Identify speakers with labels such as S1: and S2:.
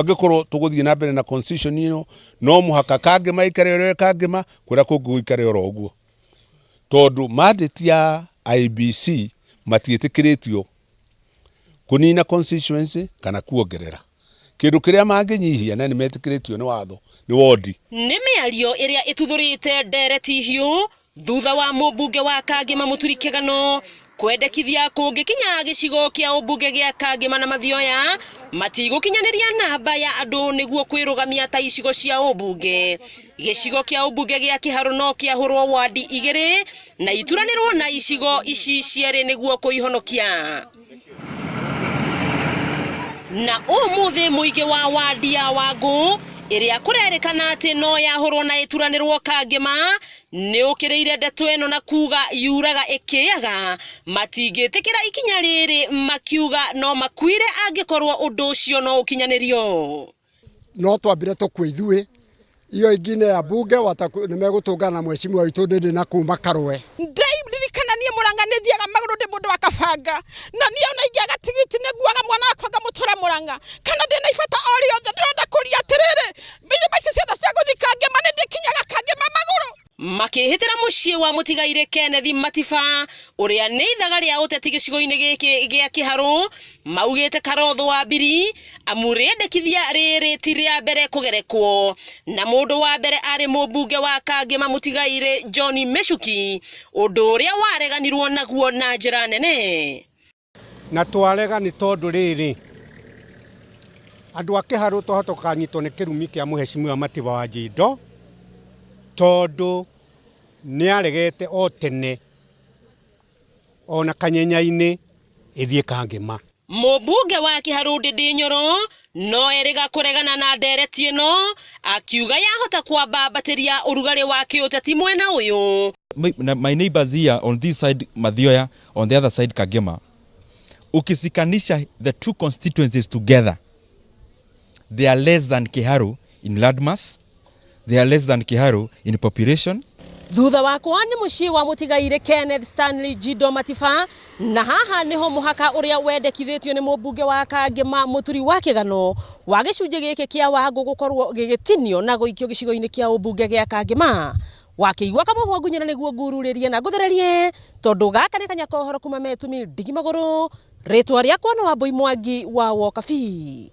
S1: Angĩkorwo tũgũthiĩ na mbere na constitution ĩno, no mũhaka Kangema ĩikare ũrĩa Kangema, kũrĩa kũngĩ gũikare oro ũguo. Tondũ mandate ya IEBC matiĩtĩkĩrĩtio kũnina constituency kana kuongerera. Kĩndũ kĩrĩa mangĩnyihia na nĩ metĩkĩrĩtio nĩ watho nĩ wondi.
S2: Nĩ mĩario ĩrĩa ĩtuthũrĩte ndereti hiũ Thutha wa mũmbunge wa Kangĩma Mũturi Kĩgano kwendekithia kũngĩkinya gĩcigo kĩa ũmbunge gĩa Kangĩma na Mathioya matigũkinyanĩria namba ya andũ nĩguo kwĩrũgamia ta icigo cia ũmbunge. Gĩcigo kĩa ũmbunge gĩa Kĩharũ no kĩahũrwo wandi igĩrĩ na ituranĩrwo na icigo ici cierĩ nĩguo kũihonokia. Na ũmũthĩ mũingĩ wa wandi ya Wangũ ĩrĩa kũrerĩkana atĩ no yahũrwo na ĩturanĩrwo Kangĩma nĩ ũkĩrĩire ndeto ĩno na kuga yuraga ĩkĩyaga matingĩtĩkĩra ikinya rĩrĩ makiuga no makuire angĩkorwo ũndũ ũcio no ũkinyanĩrio.
S3: No twambire tũkue ithuĩ iyo ingine ya bunge nĩ megũtũngana na mheshimiwa witũ ndĩndĩ na kuma Karũe.
S4: Ndĩririkana niĩ Mũrang'a nĩ thiaga magũrũ ndĩ mũndũ wa kabanga na niĩ ona ingĩaga tigiti nĩ nguaga mwana wakwa ngamũtwara Mũrang'a kana ndĩna ibata o rĩothe ndĩrenda kũria atĩrĩrĩ irĩma ici ciothe cia gũthiĩ Kangema nĩ ndĩkinyaga Kangema magũrũ.
S2: Makĩhĩtĩra mũciĩ wa mũtigairĩ Kenneth Matiba ũrĩa nĩ ithaga rĩa ũteti gĩcigo-inĩ gĩkĩ gĩa Kĩharũ, maugĩte Karotho wa Mbiri amu rĩendekithia rĩrĩ ti rĩa mbere kũgerekwo na mũndũ wa mbere arĩ mũmbunge wa Kangĩma mũtigairĩ John Michuki, ũndũ ũrĩa wareganirwo naguo na njĩra nene.
S5: Na twarega nĩ tondũ rĩrĩ, andũ a Kĩharũ twahota gũkanyitwo nĩ kĩrumi kĩa mũhecimiwa Matiba wa Njindo, tondũ nĩ aregete o tene ona kanyenya-inĩ ĩthiĩ Kangĩma.
S2: Mũmbunge wa Kĩharũ Ndĩndĩ Nyoro no erĩga kũregana na ndereti ĩno akiuga yahota kwambambatĩria ũrugarĩ wa kĩũteti mwena ũyũ.
S6: My neighbors here on this side Mathioya, on the other side Kagema, ukisikanisha the two constituencies together, they are less than Kiharu in landmass, they are less than Kiharu in population.
S2: Thutha wakwa nĩ mũciĩ wa mũtigairĩ Kenneth Stanley Jindo Matiba, na haha nĩho mũhaka ũrĩa wendekithĩtio nĩ mũmbunge wa Kangĩma Mũturi wa Kĩgano wa gĩcunjĩ gĩkĩ kĩa Wangũ gũkorwo gĩgĩtinio na gũikio gĩcigo-inĩ kĩa ũmbunge gĩa Kangĩma. Wakĩigua kamũhwa ngunyĩra nĩguo ngururĩrie na ngũthererie tondũ gaka nĩ kanya kohoro kuma metumi ndigi magũrũ. Rĩtwa rĩakwa nĩ Wambũi Mwangi wa Wokabi.